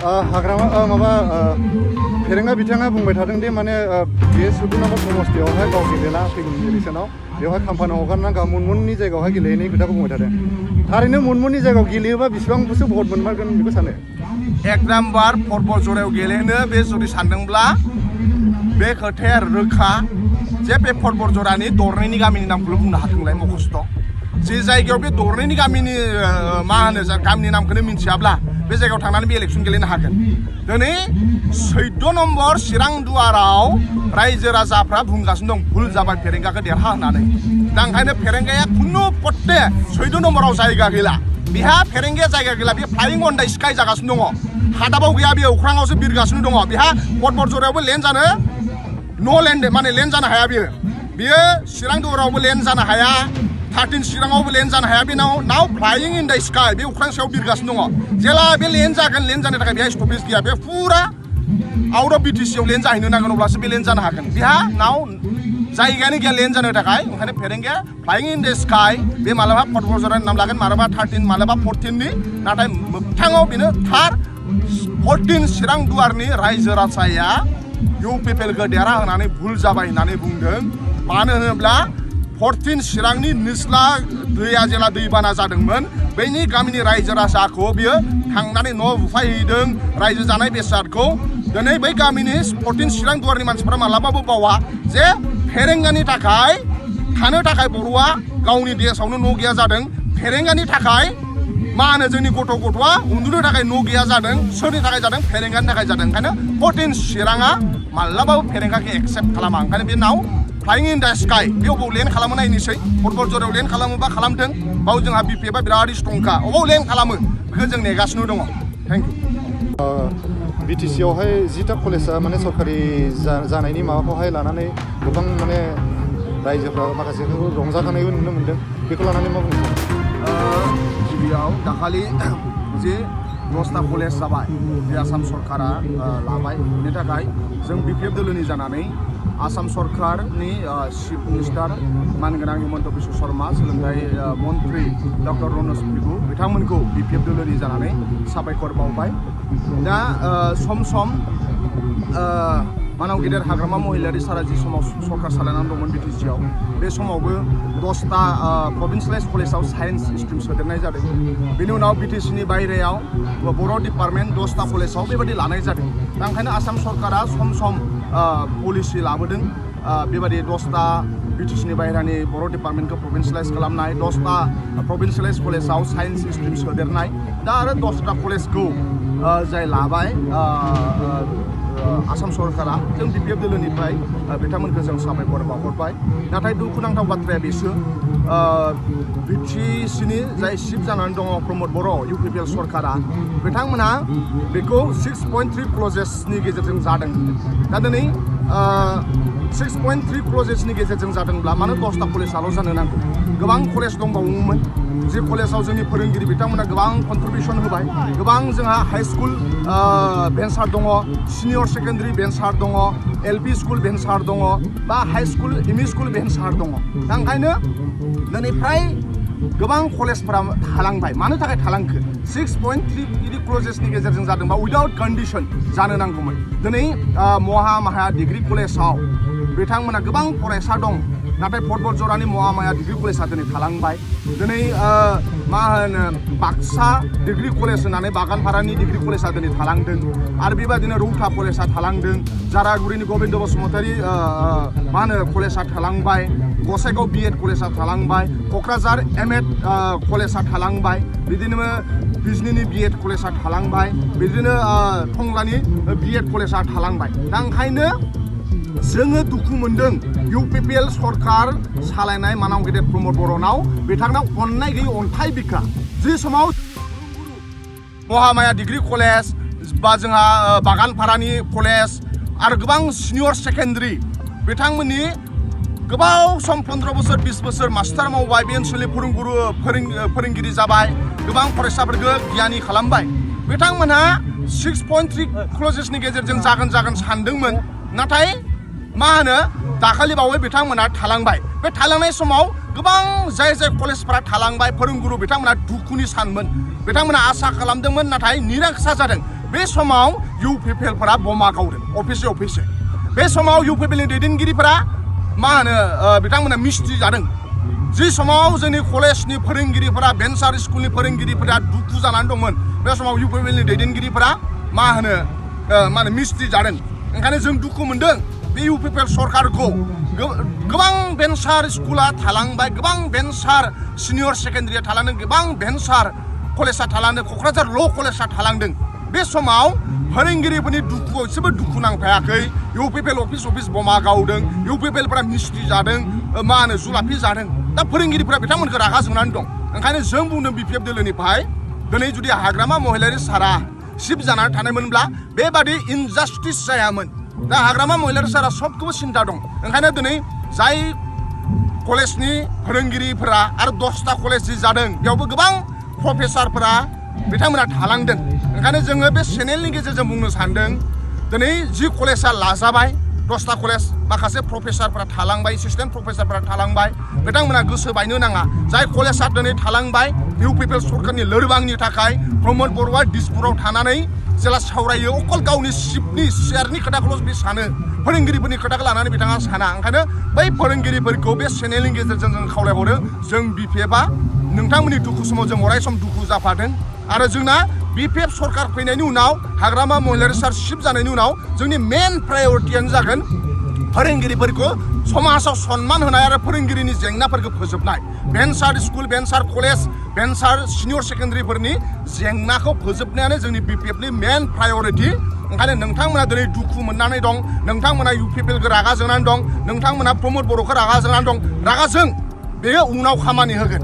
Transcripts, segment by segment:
हाग्रामा माबा फेरेंगा बिथाङा बुंबाय थादों दि माने बे 14 नम्बर समस्थियावहाय गाव गेलेना फैगोन इलेक्सनाव बेवहाय खाम्फानो हगारना गाव मुनमुननि जायगायावहाय गेलेहैनायनि खोथाखौ बुंबाय थादों थारैनो मुनमुननि जायगायाव गेलेयोबा बेसेबांसो भट मोनमारगोन बेखौ सानो एक नाम्बार फुटबल जरायाव गेलेनो बे जुदि सानदोंब्ला बे खोथाया रोखा जे बे फुटबल जरानि दरनैनि गामिनि नामखौल' बुंनो हाथोंलाय मखस्थ' जे जायगायाव बे दरनैनि गामिनि मा होनो गामिनि नामखौनो मिन्थियाब्ला बे जायगायाव थांनानै बे इलेक्सन गेलेनो हागोन दिनै 14 नम्बर चिरां दुवाराव रायजो राजाफ्रा बुंगासिनो दं भुल जाबाय फेरेंगाखौ देरहा होननानै दा ओंखायनो फेरेंगाया खुनु पट्टे 14 नम्बराव जायगा गैला बिहा फेरेंगाया जायगा गैला बे फ्लाइं अन द स्काई जागासिनो दङ हादाबाव गैया बे अख्राङावसो बिरगासिनो दङ बिहा फुटबल जरायावबो लेन्ड जानो न' लेन्ड माने लेन्ड जानो हाया बियो चिरां दुवारावबो लेन्ड जानो हाया 13 चिराङावबो लेन्ड जानो हाया बे नाव फ्लाइं इन द स्काई बे अख्रां सायाव बिरगासिनो दङ जेला बे लेन्ड जागोन लेन्ड जानो थाखाय बेहा स्टपेज गैया बे फुरा आउट अफ बिटिसि आव लेन्ड जाहैनो नांगोन अब्लासो बे लेन्ड जानो हागोन बेहा नाव जायगायानो गैया लेन्ड जानो थाखाय ओंखायनो फेरेंगाया फ्लाइं इन द स्काई बे मालाबा फुटबल जरानि नाम लागोन मालाबा 13 मालाबा 14 नि नाथाय मोगथाङाव बेनो थार 14 चिरां दुवारनि रायजो राजाया UPPLखौ देरहा होनानै भुल जाबाय होननानै बुंदों मानो होनोब्ला 14 चिरांनि निस्ला दैया जेला दैबाना जादोंमोन बैनि गामिनि रायजो राजाखौ बियो थांनानै न' बुफायहैदों रायजो जानाय बेसादखौ दिनै बै गामिनि 14 चिरां दुवारनि मानसिफ्रा मालाबाबो बावा जे फेरेंगानि थाखाय थानो थाखाय बर'आ गावनि देशआवनो न' गैया जादों फेरेंगानि थाखाय मा होनो जोंनि गथ'आ उन्दुनो थाखाय न' गैया जादों सोरनि थाखाय जादों फेरेंगानि थाखाय जादों ओंखायनो 14 चिराङा मालाबाबो फेरेंगाखौ एक्सेप्ट खालामा ओंखायनो बे नाव फ्लाइं इन द स्काई बेयाव लेन्ड खालामो नायनोसै फुटबल जरायाव लेन्ड खालामोबा खालामथों बाव जोंहा BPF बिराद स्ट्रंखा अबाव लेन्ड खालामो बेखौ जों नेगासिनो दङ थेंक इउ BTC आवहाय 10टा कलेजआ माने सरकारि जानायनि माबाखौहाय लानानै गोबां माने रायजोफ्रा माखासेखौ रंजाखानायबो नुनो मोन्दों बेखौ लानानै मा बुंनो गिबियाव दाखालि जे 10टा कलेज जाबाय बे आसाम सरकारा लाबाय बेनि थाखाय जों BPF दोलोनि जानानै आसाम सरकारनि चिफ मिनिस्टार मानगोनां हिमन्त बिश्व शर्मा सोलोंथाइ मन्त्रि डक्टर रनज पेगु बिथांमोनखौ BPF दोलोनि जानानै साबायखर बावबाय दा सम मानाव गेदेर हाग्रामा महिलारि सारा जि समाव सरकार सालायनानै दंमोन BTC आव बे समावबो 10टा प्रभिन्सियेलाइज कलेजाव साइन्स स्ट्रिम सोदेरनाय जादों बेनि उनाव BTC नि बायरायाव बर' डिपार्टमेन्ट 10टा कलेजाव बेबायदि लानाय जादों दा ओंखायनो आसाम सरकारा सम पलिसि लाबोदों बेबायदि 10टा BTC नि बायरानि बर' डिपार्टमेन्टखौ प्रभिन्सियेलाइज खालामनाय 10टा प्रभिन्सियेलाइज कलेजाव साइन्स स्ट्रिम सोदेरनाय दा आरो 10टा कलेजखौ जाय लाबाय आसाम सरकारा जों BPF दोलोनिफ्राय बिथांमोनखौ जों साबायखर बावहरबाय नाथाय दुखुनांथाव बाथ्राया बेसो BTC नि जाय चिफ जानानै दङ प्रमद बर' UPPL सरकारा बिथांमोना बेखौ 6.3 क्लजेसनि गेजेरजों जादों दा दिनै 6.3 क्लजेसनि गेजेरजों जादोंब्ला मानो 10टा कलेजआल' जानो नांगौ गोबां कलेज दंबावोमोन जे कलेजाव जोंनि फोरोंगिरि बिथांमोना गोबां कन्ट्रिबिउसन होबाय गोबां जोंहा हाई स्कुल भेन्सार दङ सिनियर सेकेन्डारि भेन्सार दङ LP स्कुल भेन्सार दङ बा हाई स्कुल ME स्कुल भेन्सार दङ दा ओंखायनो दिनै फ्राय गोबां कलेजफोरा थालांबाय मानो थाखाय थालांखो 6.3 क्लजेसनि गेजेरजों जादोंबा उइदाउट कन्डिसन जानो नांगौमोन दिनै महामाया डिग्री कलेजाव बिथांमोना गोबां फरायसा दं नाथाय फुटबल जरानि महामाया डिग्री कलेजआ दिनै थालांबाय दिनै मा होनो बाक्सा डिग्री कलेज होननानै बागानपारानि डिग्री कलेजआ दिनै थालांदों आरो बेबायदिनो रौता कलेजआ थालांदों जारागुरिनि गबिन्द बसुमतारी मा होनो कलेजआ थालांबाय गसाइगाव B.Ed कलेजआ थालांबाय क'क्राझार M.Ed कलेजआ थालांबाय बिदिनो बिजनीनि B.Ed कलेजआ थालांबाय बिदिनो टंलानि B.Ed कलेजआ थालांबाय दा ओंखायनो जोङो दुखु मोनदों UPPL सरकार सालायनाय मानाव गेदेर प्रमद बर'नाव बिथांनाव अननाय गैयै अन्थाइ बिखा जि समाव महामाया डिग्री कलेज बा जोंहा बागानपारानि कलेज आरो गोबां सिनियर सेकेन्डारि बिथांमोननि गोबाव सम 15 बोसोर 20 बोसोर मास्टार मावबाय बे ओनसोलनि फोरोंगिरि जाबाय गोबां फरायसाफोरखौ गियानि खालामबाय बिथांमोनहा 6.3 क्लजेसनि गेजेरजों जागोन सानदोंमोन नाथाय मा होनो दाखालि बावै बिथांमोना थालांबाय बे थालांनाय समाव गोबां जाय कलेजफोरा थालांबाय फोरोंगुरु बिथांमोना दुखुनि सानमोन बिथांमोना आसा खालामदोंमोन नाथाय निराशा जादों बे समाव UPPLफोरा बमा गावदों अफिस बे समाव UPPLनि दैदेनगिरिफोरा मा होनो बिथांमोना मिस्ट्रि जादों जि समाव जोंनि कलेजनि फोरोंगिरिफोरा बेन्सार स्कुलनि फोरोंगिरिफोरा दुखु जानानै दंमोन बे समाव UPPLनि दैदेनगिरिफोरा मा होनो मिस्ट्रि जादों ओंखायनो जों दुखु मोनदों बे UPPL सरकारखौ गोबां बेन्सार स्कुला थालांबाय गोबां बेन्सार सिनियर सेकेन्डारिया थालांदों गोबां बेन्सार कलेजा थालांदों क'क्राझार ल' कलेजा थालांदों बे समाव फोरोंगिरिफोरनि दुखुआव एसेबो दुखु नांफायाखै UPPL अफिस बमा गावदों UPPLफोरा मिस्ट्रि जादों मा होनो जुलाफि जादों दा फोरोंगिरिफोरा बिथांमोनखौ रागा जोंनानै दं ओंखायनो जों बुंदों BPF दोलोनिफ्राय दिनै जुदि हाग्रामा महिलारि सारा सिफ जानानै थानायमोनब्ला बेबादि इनजास्टिस जायामोन दा हाग्रामा महिलारि सारा सबखौबो सिन्था दं ओंखायनो दिनै जाय कलेजनि फोरोंगिरिफोरा आरो 10टा कलेज जि जादों बेयावबो गोबां प्रफेसारफोरा बिथांमोना थालांदों ओंखायनो जोङो बे चेनेलनि गेजेरजों बुंनो सानदों दिनै जि कलेजा लाजाबाय 10टा कलेज माखासे प्रफेसारफोरा थालांबाय एसिस्टेन्ट प्रफेसारफोरा थालांबाय बिथांमोना गोसो बायनो नाङा जाय कलेजा दिनै थालांबाय UPPL सरकारनि लोरबांनि थाखाय प्रमद बर'आ दिसपुराव थानानै जेला सावरायो अकल गावनि सिटनि शेयारनि खोथाखौल' बे सानो फोरोंगिरिफोरनि खोथाखौ लानानै बिथाङा साना ओंखायनो बै फोरोंगिरिफोरखौ बे चेनेलनि गेजेरजों जों खावलायहरो जों BPFआ नोंथांमोननि दुखु समाव जों अराय सम दुखु जाफादों आरो जोंना BPF सरकार फैनायनि उनाव हाग्रामा महिलारि सार सिफ जानायनि उनाव जोंनि मेन प्रायरिटियानो जागोन फोरोंगिरिफोरखौ समाजाव सन्मान होनाय आरो फोरोंगिरिनि जेंनाफोरखौ फोजोबनाय बेन्सार स्कुल बेन्सार कलेज बेन्सार सिनियर सेकेन्डारिफोरनि जेंनाखौ फोजोबनायानो जोंनि BPFनि मेन प्रायरिटि ओंखायनो नोंथांमोना दिनै दुखु मोननानै दं नोंथांमोना UPPLखौ रागा जोंनानै दं नोंथांमोना प्रमद बर'खौ रागा जोंनानै दं रागा जों बेयो उनाव खामानि होगोन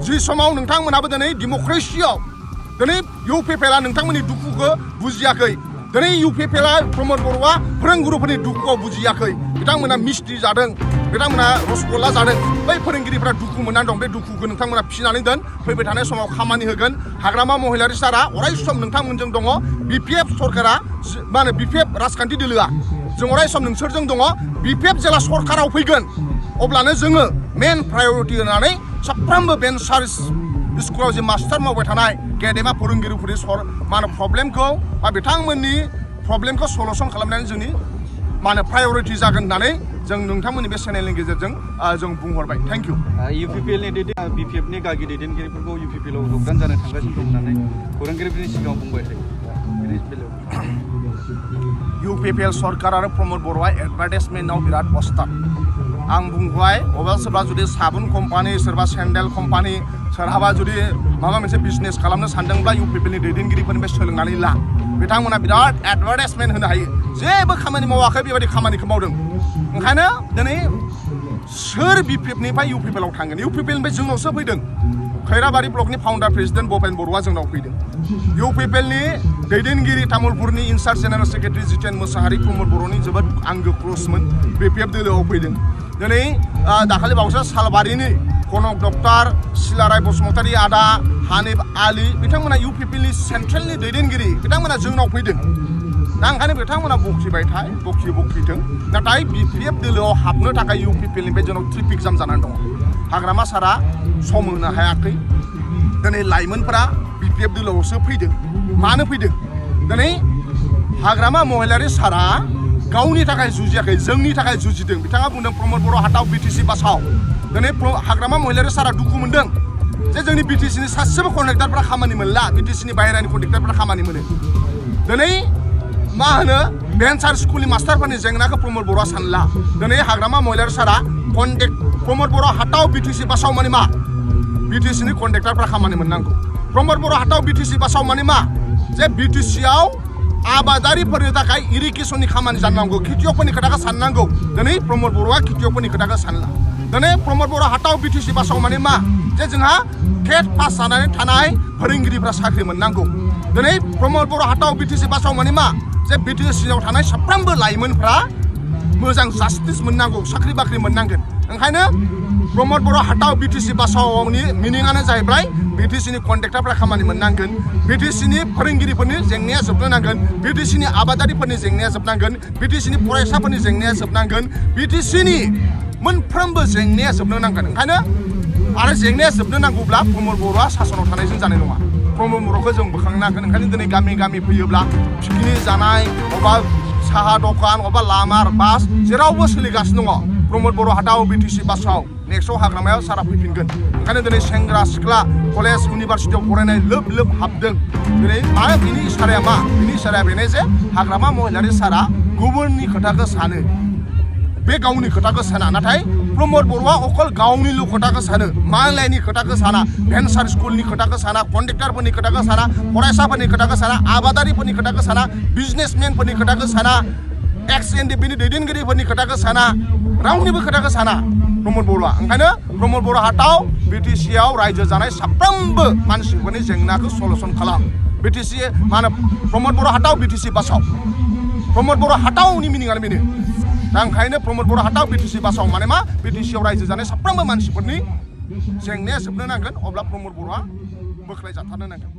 जि समाव नोंथांमोनाबो दिनै डेम'क्रेसियाव दिनै UPPLआ नोंथांमोननि दुखुखौ बुजियाखै दिनै UPPLआ प्रमद बर'आ फोरोंगुरुफोरनि दुखुखौ बुजियाखै बिथांमोना मिस्ट्रि जादों बिथांमोना रसगल्ला जादों बै फोरोंगिरिफोरा दुखु मोननानै दं बे दुखुखौ नोंथांमोना फिसिनानै दोन फैबाय थानाय समाव खामानि होगोन हाग्रामा महिलारि सारा अराय सम नोंथांमोनजों दङ BPF सरकारा मा होनो BPF राजखान्थि दोलोआ जों अराय सम नोंसोरजों दङ BPF जेला सरकाराव फैगोन अब्लानो जोङो मेन प्रायरिटि होनानै साफ्रोमबो बेन्सार स्कुलाव जे मास्टार मावबाय थानाय गेदेमा फोरोंगिरिफोरनि मा होनो प्रब्लेमखौ बा बिथांमोननि प्रब्लेमखौ सलुसन खालामनानै जोंनि मा होनो प्रायरिटि जागोन होननानै जों नोंथांमोननि बे चेनेलनि गेजेरजों जों बुंहरबाय थेंक इउ UPPLनि BPFनि गागि दैदेनगिरिफोरखौ UPPLआव जगदान जानो थांगासिनो दं होननानै खौरांगिरिफोरनि सिगाङाव बुंबाय थायो UPPL सरकार आरो प्रमद बर'आ एडभार्टाइजमेन्टआव बिराद अस्ताद आं बुंबाय अबा सोरबा जुदि साबुन कम्पानि सोरबा सेन्डेल कम्पानि सोरहाबा जुदि माबा मोनसे बिजनेस खालामनो सानदोंब्ला UPPLनि दैदेनगिरिफोरनिफ्राय सोलोंनानै ला बिथांमोना बिराद एडभार्टाइजमेन्ट होनो हायो जेबो खामानि मावाखै बेबायदि खामानिखौ मावदों ओंखायनो दिनै सोर BPFनिफ्राय UPPLआव थांगोन UPPLनिफ्राय जोंनावसो फैदों खैराबारि ब्लकनि फाउन्डार प्रेसिडेन्ट भपेन बर'आ जोंनाव फैदों UPPLनि दैदेनगिरि तामुलपुरनि in charge general secretary Jiten Mosahary Pramod बर'नि जोबोद आंगो क्ल'समोन BPF दोलोआव फैदों दिनै दाखालि बावैसो सालबारिनि कनक डक्टर सिलाराय बसुमतारी आदा हानिफ आली बिथांमोना UPPLनि सेन्ट्रेलनि दैदेनगिरि बिथांमोना जोंनाव फैदों दा ओंखायनो बिथांमोना बखिथों नाथाय BPF दोलोआव हाबनो थाखाय UPPLनिफ्राय जोंनाव ट्रेफिक जाम जानानै दङ हाग्रामा सारा सम होनो हायाखै दिनै लाइमोनफोरा BPF दोलोआवसो फैदों मानो फैदों दिनै हाग्रामा महिलारि सारा गावनि थाखाय जुजियाखै जोंनि थाखाय जुजिदों बिथाङा बुंदों प्रमद बर' हाटाव BTC बासाव दिनै हाग्रामा महिलारि सारा दुखु मोनदों जे जोंनि BTCनि सासेबो कन्ट्रेक्टरफ्रा खामानि मोनला BTCनि बाहेरानि कन्ट्रेक्टरफ्रा खामानि मोनो दिनै मा होनो बेन्सार स्कुलनि मास्टारफोरनि जेंनाखौ प्रमद बर'आ सानला दिनै हाग्रामा महिलारि सारा प्रमद बर' हाटाव BTC बासाव माने मा BTCनि कन्ट्रेक्टरफ्रा खामानि मोननांगौ प्रमद बर' हाटाव BTC बासाव माने मा जे BTCआव आबादारिफोरनि थाखाय इरिगेसननि खामानि जानांगौ खेतियकफोरनि खोथाखौ साननांगौ दिनै प्रमद बर'आ खेतियकफोरनि खोथाखौ सानला दिनै प्रमद बर' हाटाव BTC बासाव माने मा जे जोंहा टेट पास जानानै थानाय फोरोंगिरिफ्रा साख्रि मोननांगौ दिनै प्रमद बर' हाटाव BTC बासाव माने मा जे BTCआव थानाय साफ्रोमबो लाइमोनफ्रा मोजां जास्टिस मोननांगौ साख्रि बाख्रि मोननांगोन ओंखायनो प्रमद बर' हाटाव BTC बासावनि मिनिङानो जाहैबाय BTCनि कन्ट्रेक्टरफ्रा खामानि मोननांगोन BTCनि फोरोंगिरिफोरनि जेंनाया जोबनो नांगोन BTCनि आबादारिफोरनि जेंनाया जोबनांगोन BTCनि फरायसाफोरनि जेंनाया जोबनांगोन BTCनि मोनफ्रोमबो जेंनाया जोबनो नांगोन ओंखायनो आरो जेंनाया जोबनो नांगौब्ला प्रमद बर'आ सासनाव थानायजों जानाय नङा प्रमद बर'खौ जों बोखांनांगोन ओंखायनो दिनै गामि गामि फैयोब्ला पिकनिक जानाय अबा साहा दखान अबा लामा बास जेरावबो सोलिगासिनो दङ प्रमद बर' हाटाव बिटिसि बासाव नेक्स्टआव हाग्रामायाव सारा फैफिनगोन ओंखायनो दिनै सेंग्रा सिख्ला कलेज इउनिभारसिटियाव फरायनाय लोब लोब हाबदों दिनै मा बिनि इसाराया मा बिनि इसाराया बेनो जे हाग्रामा महिलारि सारा गुबुननि खोथाखौ सानो बे गावनि खोथाखौ साना नाथाय प्रमद बर'आ अकल गावनिल' खोथाखौ सानो मालायनि खोथाखौ साना भेन्सार स्कुलनि खोथाखौ साना कन्ट्रेक्टरफोरनि खोथाखौ साना फरायसाफोरनि खोथाखौ साना आबादारिफोरनि खोथाखौ साना बिजनेसमेनफोरनि खोथाखौ साना एक्स एनडिपिनि दैदेनगिरिफोरनि खोथाखौ साना रावनिबो खोथाखौ साना प्रमद बर'आ ओंखायनो प्रमद बर' हाटाव बिटिसिआव रायजो जानाय साफ्रोमबो मानसिफोरनि जेंनाखौ सलुसन खालाम बिटिसि मा होनो प्रमद बर' हाटाव बिटिसि बासाव प्रमद बर' हाटावनि मिनिङानो बेनो दा ओंखायनो प्रमद बर' हाटाव बिटिसि बासाव माने मा बिटिसिआव रायजो जानाय साफ्रोमबो मानसिफोरनि जेंनाया जोबनो नांगोन अब्ला प्रमद बर'आ बोख्लायजाथारनो नांगोन